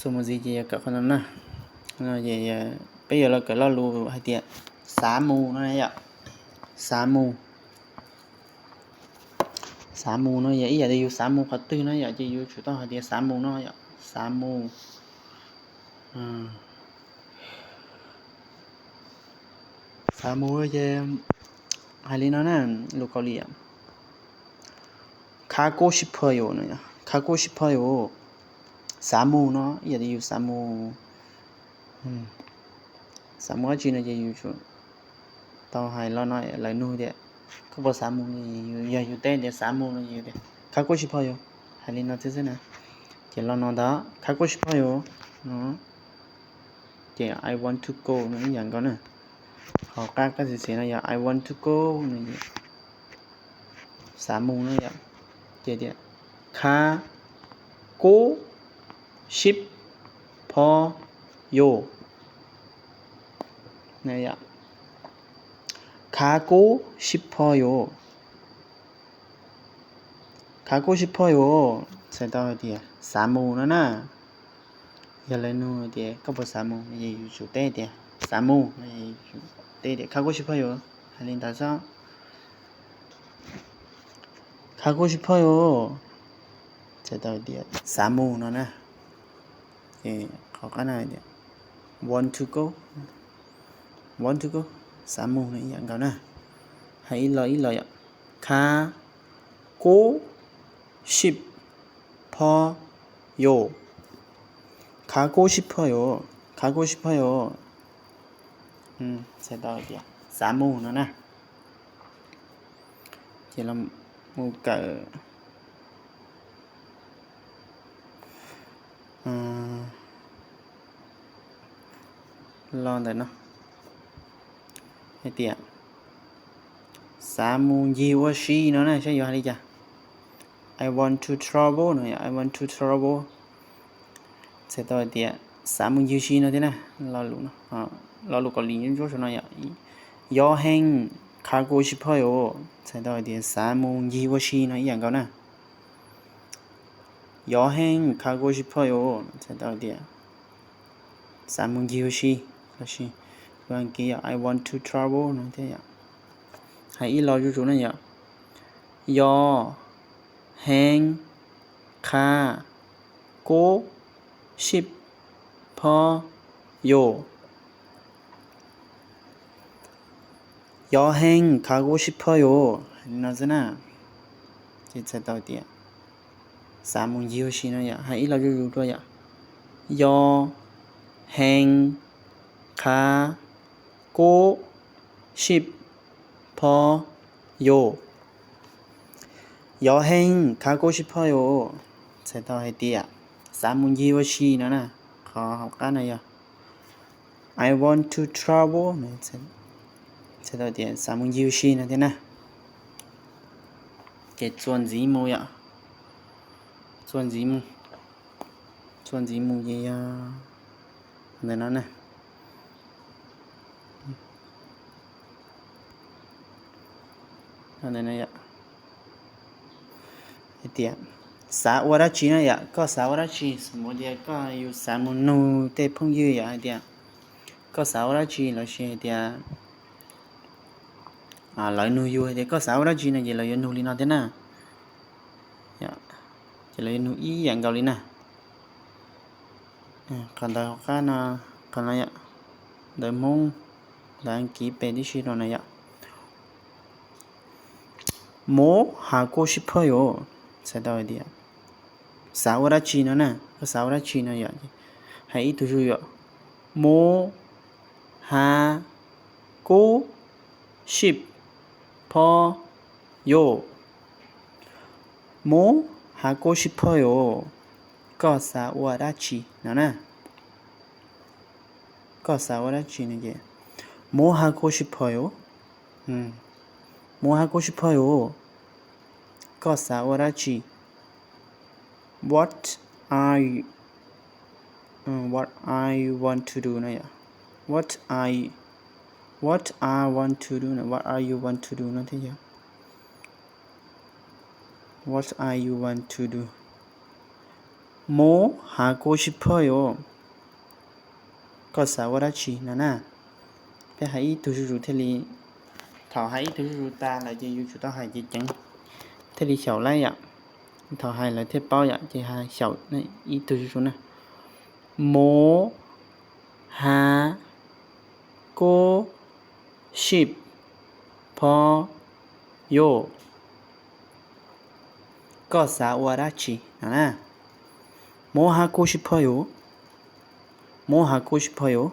Txuas mus ntxiv ces yog kawm qhov no na. Peb yuav los kawm lo lus hais tias xav mus no yom. Xav mus. Xav mus no yog ib yam li yus xav mus qhov twg no yom, ces yus tsum tau hais tias xav mus no yom. Xav mus. Xav mus ces hais li no na, lus Kaus Lim, 가고 싶어요 no, 가고 싶어요. Xav mus no ib yam li yus xav mus, xav mus dab tsi no ces yus tsum tau hais lo no, lawv nug tias koj puas xav mus, yog yus teb tias xav mus no ces tias 가고 싶어요. Hais li no xwb xwb na. Ces lo no ntag, 가고 싶어요 no. Ces I want to go no ib yam nkaus na. Hauv qab kab xis xis no yog I want to go no, xav mus no yom. Ces tias 가고 싶어요. 가고 싶어요. 가고 싶어요 txhais tau hais tias xav mus no na. Yog lawv nug tias koj puas xav mus, yus tsum teb tias xav mus, teb tias 가고 싶어요. Hais li ntawd xwb. 가고 싶어요 txhais tau tias xav mus no na. Ces qhov qab no tias want to go, want to go, xav mus no ib yam nkaus na. Hais ib lo ib lo yom. 가고 싶어요. 가고 싶어요. 가고 싶어요. Txhais tau tias xav mus no na. Ces los mus kawm lo ntawm no hais tias xav mus ncig ua si no na, saib yuav hais li cas. I want to travel no, I want to travel txhais tau hais tias xav mus ncig ua si no thiab na. Lo lus Kaus Lim ntsuab saum no yog 여행 가고 싶어요 txhais tau hais tias xav mus ncig ua si no ib yam nkaus na. 여행 가고 싶어요 txhais tau tias xav mus ncig ua si, los sis lus Askiv yog I want to travel no thiab yom. Hais ib lo zuj zus na yom. 여행 가고 싶어요. 여행 가고 싶어요 no xwb na. Ces txhais tau tias xav mus ncig ua si no yom. Hais ib lo zuj zus dua yom. 여행 가고 싶어요. 여행 가고 싶어요 txhais tau hais tias xav mus ncig ua si no na. Qhov hauv qab no yog I want to travel no, txhais tau tias xav mus ncig ua si no thiab na. Ces txuas ntxiv mus yom. Txuas ntxiv mus. Txuas ntxiv mus ces yog ntawm no na. Hais tias xav ua dab tsi na yom, koj xav ua dab tsi, xav mus tias koj, yus xav mus nug tej phooj ywg yom, hais tias koj xav ua dab tsi los sis hais tias lawv nug yus hais tias koj xav ua dab tsi no ces lawv yuav nug li no thiab na. Ces lawv yuav nug ib yam nkaus li na. Qhov ntawd hauv qab no, qhov no yom, ntawv Hmoob, ntawv Askiv pes tib si rau no yom. 뭐하고 싶어요 txhais tau hais tias xav ua dab tsi no na, koj xav ua dab tsi no yom. Hais ib tug zuj zus, 뭐하고 싶어요. 뭐하고 싶어요. Koj xav ua dab tsi no na. Koj xav ua dab tsi no ces 뭐하고 싶어요. 뭐하고 싶어요. Koj xav ua dab tsi? What are you, what are you want to do no yom? What are, what are want to do no, what are you want to do no thiab yom? What are you want to do? Mob hav kub sib phoj yus, koj xav ua dab tsi no na. Peb hais ib tug zuj zus thiaj li, thaum hais ib tug zuj zus tas lawm ces yus tsum tau hais ceev ceev thiaj li xyaum laib yom. Thaum hais lawv thiaj paub yom, ces hais xyaum ib tug zuj zus na. Mob hav kub sib phoj yus, koj xav ua dab tsi no na. Mob hav kub sib phoj yus, mob hav kub sib phoj yus.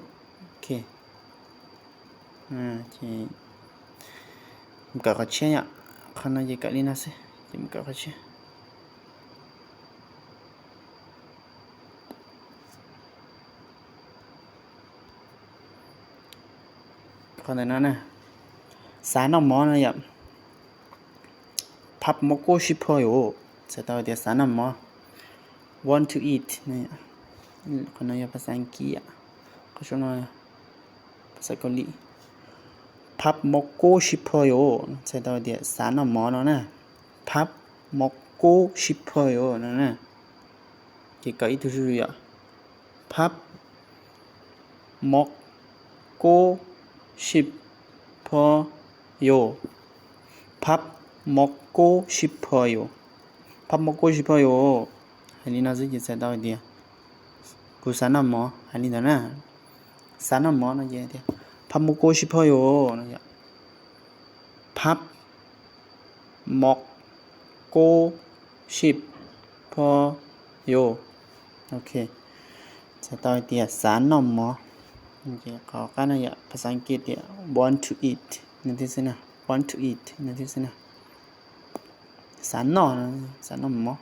Kawm qhov tshiab yom, qhov no ces kawm li no xwb, ces mus kawm qhov tshiab. Qhov ntawm no na, xav noj mov no yom. Phab mob kub sib phoj yus, txhais tau tias xav noj mov. Want to eat, qhov no yog phas xas Askiv, qhov no phas xas Kaus Lim. Phab mob kub sib phoj yus, txhais tau tias xav noj mov no na. Phab mob kub sib phoj yus no na. Ces kawm ib tug zuj zus yom. Phab mob kub sib phoj yus, phab mob kub sib phoj yus, phab mob kub sib phoj yus. Hais li no xwb ces txhais tau hais tias kuv xav noj mov, hais li ntawd na. Xav noj mov no ces tias phab mob kub sib phoj yus no yom. Phab mob kub sib phoj yus. Ok, txhais tau hais tias xav noj mov. Qhov qab no yom, phas xas Askiv tias want to eat no thiab xwb na, want to eat no thiab xwb na. Xav noj, xav noj mov.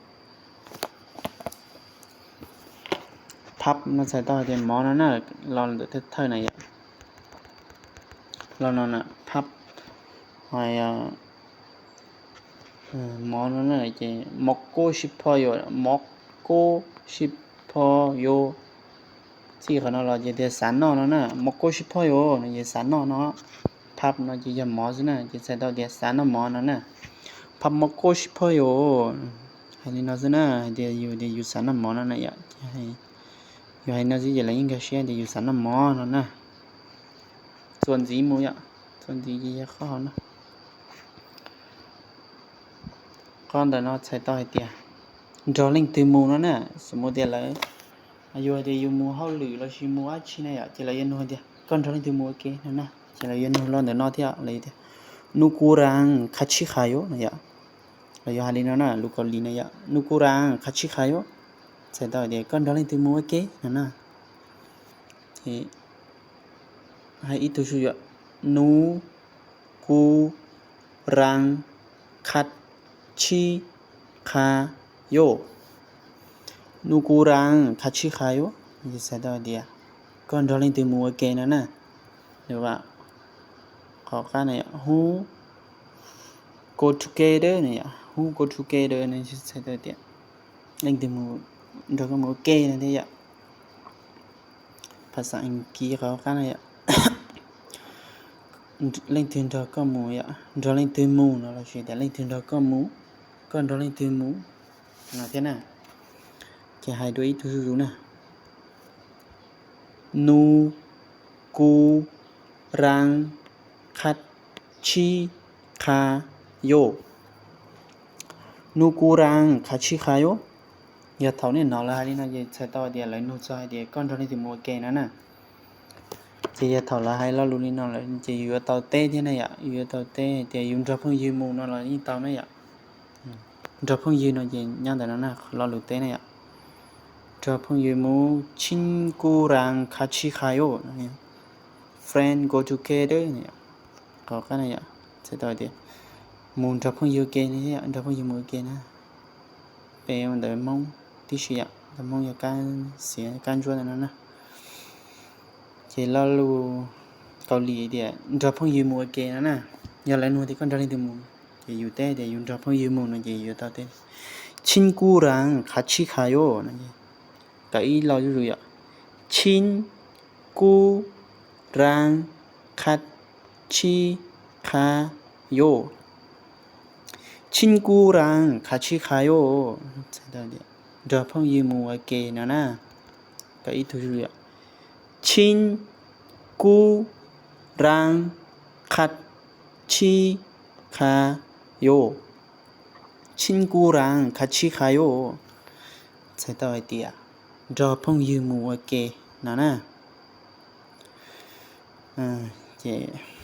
Phab no txhais tau hais tias mov no na, los ntawm thawj thawj na yom. Los no na, phab, mov no na ces mob kub sib phoj yus, mob kub sib phoj yus. Txij qhov no los ces tias xav noj no na, mob kub sib phoj yus no ces xav noj no. Phab no ces yog mov xwb na, ces txhais tau tias xav noj mov no na. Phab mob kub sib phoj yus, hais li no xwb na, hais tias yus tias yus xav noj mov no na yom. Yus hais no xwb ces lawv yeej nkag siab tias yus xav noj mov no na. Txuas ntxiv mus yom, txuas ntxiv ces yog qhov hauv no. Qhov ntawm no txhais tau hais tias nrog leej twg mus no na. Xws mus tias lawv, yus hais tias yus mus hauj lwm los sis mus dab tsi na yom, ces lawv yuav nug hais tias koj nrog leej twg mus ua ke no na. Ces lawv yuav nug los ntawm no thiab, lawv tias nugrang khatshikhayuk no yom. Lawv yuav hais li no na, lus Kaus Lim no yom, nugrang khatshikhayuk, txhais tau hais tias koj nrog leej twg mus ua ke no na. Ces hais ib tug zuj zus yom, nugrang khatshikhayuk, nugrang khatshikhayuk, txhais tau hais tias koj nrog leej twg mus ua ke no na. Qhov qab no yom, who go together no yom, who go together no txhais tau tias leej twg nrog koj mus ua ke no thiab yom. Phas xas Askiv qhov qab no yom, leej twg nrog koj mus yom, nrog leej twg mus no los sis tias leej twg nrog koj mus, koj nrog leej twg mus no thiab na. Ces hais dua ib tug zuj zus na. Nugrang khatshikhayuk, nugrang khatshikhayuk. Yog thaum nej hnov lawv hais li no ces txhais tau tias lawv nug txog hais tias koj nrog leej twg mus ua ke no na. Ces yog thaum lawv hais lo lus li no lawm ces yus yuav tau teb thiab na yom, yus yuav tau teb hais tias yus nrog phooj ywg mus no los yeej tau na yom. Nrog phooj ywg no ces nyob ntawm no na, lo lus teb na yom. Nrog phooj ywg mus, chinkuran khatshikhayuk, friend go together. Qhov qab no yom, txhais tau tias mus nrog phooj ywg ua ke na, nrog phooj ywg mus ua ke na. Peb ua ntawv Hmoob tib si yom, ntawv Hmoob yog kab xiav kab ntsuab ntawm no na. Ces lo lus Kaus Lim tias nrog phooj ywg mus ua ke no na. Yog lawv nug tias koj nrog leej twg mus, ces yus teb tias yus nrog phooj ywg mus no ces yus yuav tau teb, chinkuran khatshikhayuk no. Kawm ib lo zuj zus yom, chinkuran khatshikhayuk, chinkuran khatshikhayuk, txhais tau tias nrog phooj ywg mus ua ke no na. Kov ib tug, 请姑丈客气 kha yo, 请姑丈客气 kha yo, txhais tau hais tias nrog phooj ywg mus ua ke no na. Ces